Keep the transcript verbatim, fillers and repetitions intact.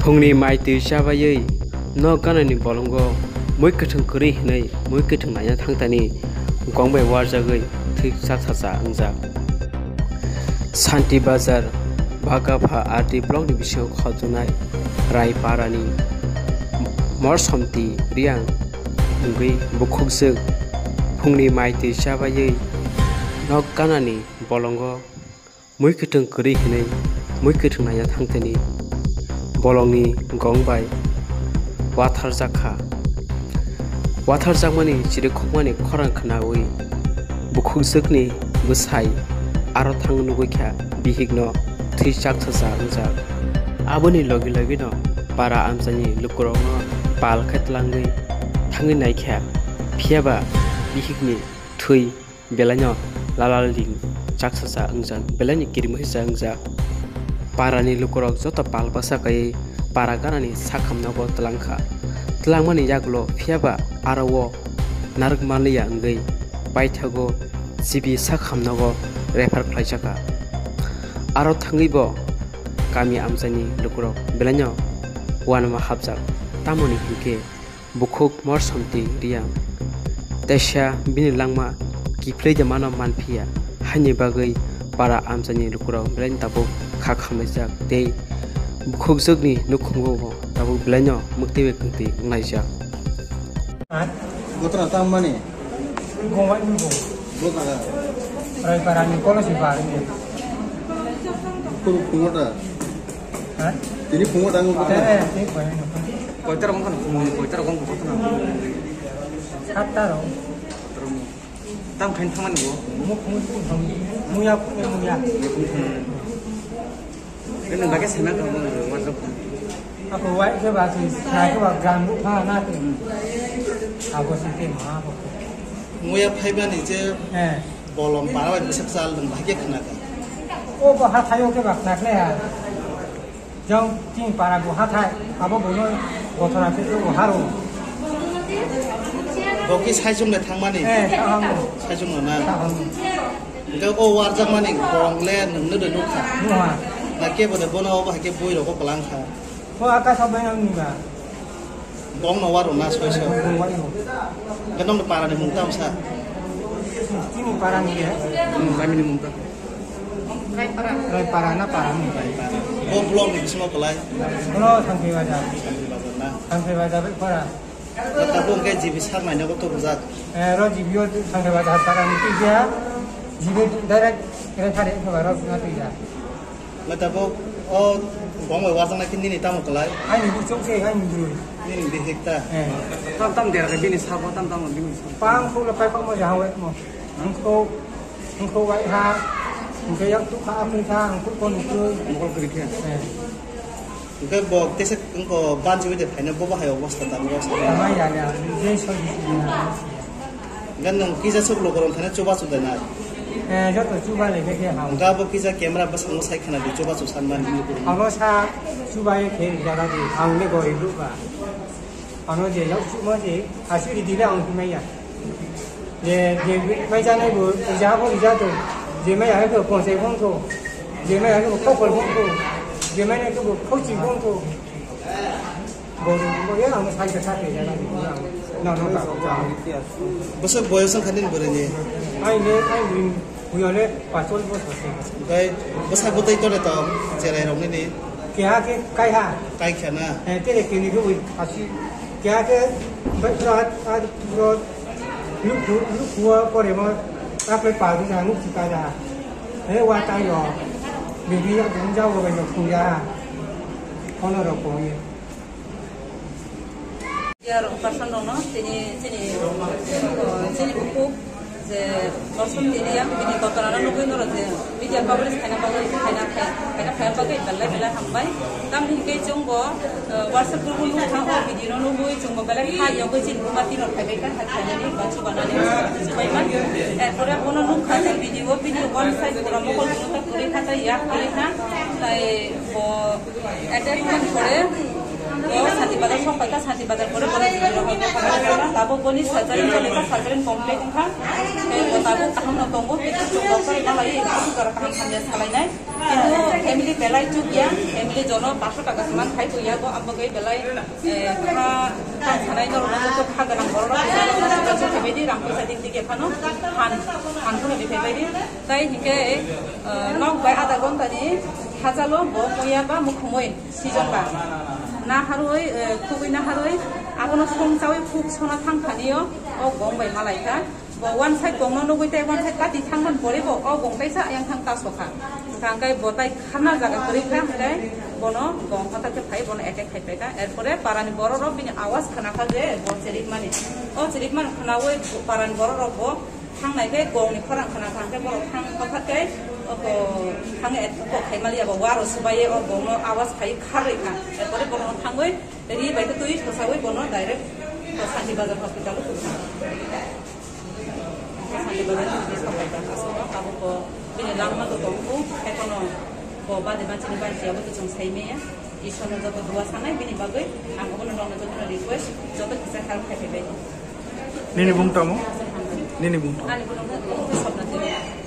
Phungni mai twi chabaiwi nok ganani bolongo mui kwthwng kwrwi hwnwi mui kwthwng naina thangtani gong bai warjagwi thwi chaksacha wngjak. Santi Bazar, Bagapha R D blockni bisingo khojoknai Raiparani Morsomti Riang wngwi bukhukjwk phungni mai twi chabaiwi nok ganani bolongo mui kwthwng kwrwi hwnwi mui kwthwng naina thangtani bolongni gong bai watharjak kha. Watharjakmani chirikhokmani khorang khnaui bukhukjwkni bwsai aro thang nugwi kha bihikno thwi chaksacha wngjak. Aboni logi logino para amchaini lukurokno pal khe tlangwi thangwi naikha, phiyaba bihikni thwi belaino lalal ring chaksacha wngjak, belaino kirimwisa wngjak. Parani lukurok joto pal baksa kaiwi para ganani sakhamnogo tlangkha. Tlangmani yagulo phiyaba aro o narwk manliya wngwi paithago G B sakhamnogo refer khlaijakha. Aro thangwibo kami amchaini lukurok belaino uanama hapjak, tamoni hinkhe bukhuk Morsomti Riang teisa bini langma kiphilwi de mano manphiya, haini bagwi para amchaini lukurok belaino tabuk kha khamlaijak tei bukhukjwkni nukhungo bo tabuk belaino mwktwi bai kwngtwi wnglaijak. Gotra tangmani? Gongwai ni bo. Gotra. Raiparani kolosi bar ni. Kuru kungota. Ha? Tini phungo dango. Eh, eh, eh, eh, eh. Koitar gong kono phungo, koitar gong kono. Satta ro. Tam khain thamani bo. Mu phungo phungo phungo. Muya phungo muya. Ini lagi sana kamu WhatsApp. Ako wai ke ba tu, na ke ba gram bu pha na tu. Abo si te ma abo. Muya phai bani je. Eh. Bolong para bai bwswk chal dong, bahai khe khna kha. O bo hathai o khe ba khna khlai ha. Jang chini para bo hathai, abo bono gothora khe bo haro. Bo ki saichung le thangmani? Eh, thangmani. Saichung no na? Thangmani. Hingke o warjakmani bong le nwng no de nukha. Nukha. Na kebo de bono obo hai khe bui rogo kwlang kha. Bo aka sabai nang ni ba. Bong no waro na soi soi. Bong waro. Ke nong para ni mung tam sa. Chini para ni ya. Hmm, kami ni mung tam. Rai para. Rai para na para ni. Bo blog ni bisingo kolai. Bono Sangphi Bazar. Sangphi Bazar na. Sangphi Bazar bai para. Kata bo ke G B sar mai na ko to bujak. Eh, ro G B o Sangphi Bazar para ni tu ya. G B direct kere thare ko ro na tu ya. Mai tabuk o bong bai warjaknai khe nini tamo kwlai? Ani buchuk se, ani bwrwi. Nini bihik ta? Eh. Tam tam der khe bini sabo, tam tam bini sabo. Pang khuk le pai khok mo jahang wai mo. Ang khuk, ang khuk wai ha. Ang khe yak tu kha, ang kha, ang khuk kon tu. Mokol kwrwi khe. Eh. Hingke bo tesa wngko banchiwi de phaina bo bahai obosta tamo rok sa. Tama ya ya, je so ji ya. Gan nang kisa sok lokorom thane chuba chuda na. Eh, joto chuba le khe ha. Ga bo kisa camera bwskango sai khana di chuba chu san mani. Abo sa chuba ye khe jaga di, ang le gori lu ba. Ano je yak chuba je, asiri di le ang kumai ya. Je, je mai janai bo, ja bo ja to. Je mai hai ko konsei bong to. Je mai hai ko kokol bong to. Je mai hai ko khochi bong to. Bo, bo ya ang sai ka sa ke ya na. No, no, no. Bwswk boyos wngkha nini bwrwini? Ai le, ai le, buya le, pachol bosor se. Bai, bwsa bwtwi tole to, cherai rok nini? Keha ke kai ha. Kai kha na? Eh, tere kini ko wi, asi. Keha ke, bai, bro, at, at, bro, lukhu, lukhu wa pore ma, ape pa du na, lukhu ka da. Eh, wa tai yo. Bibi ya, dun ja wa ba yo, khu ya. Kono ro ko ye. Media rok person rokno tini chini, uh, chini bukhuk je Morsomti Riang bini kotorano nugwi norok je media coverage khaina bagwi, khaina, khaina, khaina bagwi belai belai hambai. Tamni hwnkhe chwng bo, uh, WhatsApp group o nukha, o video no nugwi chwng bo belai kha yogwi chini buma tino phaibai kha, hai khainani ba chubanani chubaima. Erpore bono nukha je video bini one side pura mokol gwnwi kha, kwrwi kha, tei yak kwrwi kha, tai bo attachment kore, bo sati Bazar sok paikha, Santi Bazar pore pore jibiro hoi kha. Tabuk boni surgery choli kha, surgery complete wngkha. Tei bo tabuk kaham no tongo, kichu chwng doctor malai, doctor kaham hamya salainai. Kintu family belai chukya, family jono paso taka se man khai tuya, bo abo gai belai, eh, kha, kha sanai norok no kha ganang borok rok kha ganang borok rok kha di rang poisa dik dik phano han, han phano di phai bai di. Tai hingke, eh, nok bai adha ghonta ni hachalo bo muya ba mukhumui. Sijon ba. Na harwi, eh, khugwi na harwi, abono song chawi khuk sona thang thani o, o gong bai malai kha. Bo one side gong no nugwi tei one side kati thang man pore bo, o gong kaisa ayang thang ta sokha. Hwnkha hwnkhe bo tai khana jaga kwrwi kha, hwnkhe bono gong hota khe phai bono attack khai pai kha. Erpore parani borok rok bini awas khana kha je bo cherik mani. O cherik mani khana wi parani borok rok bo Thangnai khe gongni khorang khna thang khe borok thang kha khe oko thang et kok khai mali abo waro subai o gongno awas khai kharwi kha. Erpore borokno thangwi ri bai khe twi thosawi bono direct Santi Bazar hospital o kwthang. Santi Bazar hospital o kwthang. Aswkno tabuk bo bini langma to tongkhu, ekhono bo bade bachini bai chiyabo to chwng sai maya. Ishwarno joto dua sanai bini bagwi ang obono nokno jotono request joto kisa help khai phaibai. Nini bung tamo? Nini bung tamo? Ani bung tamo?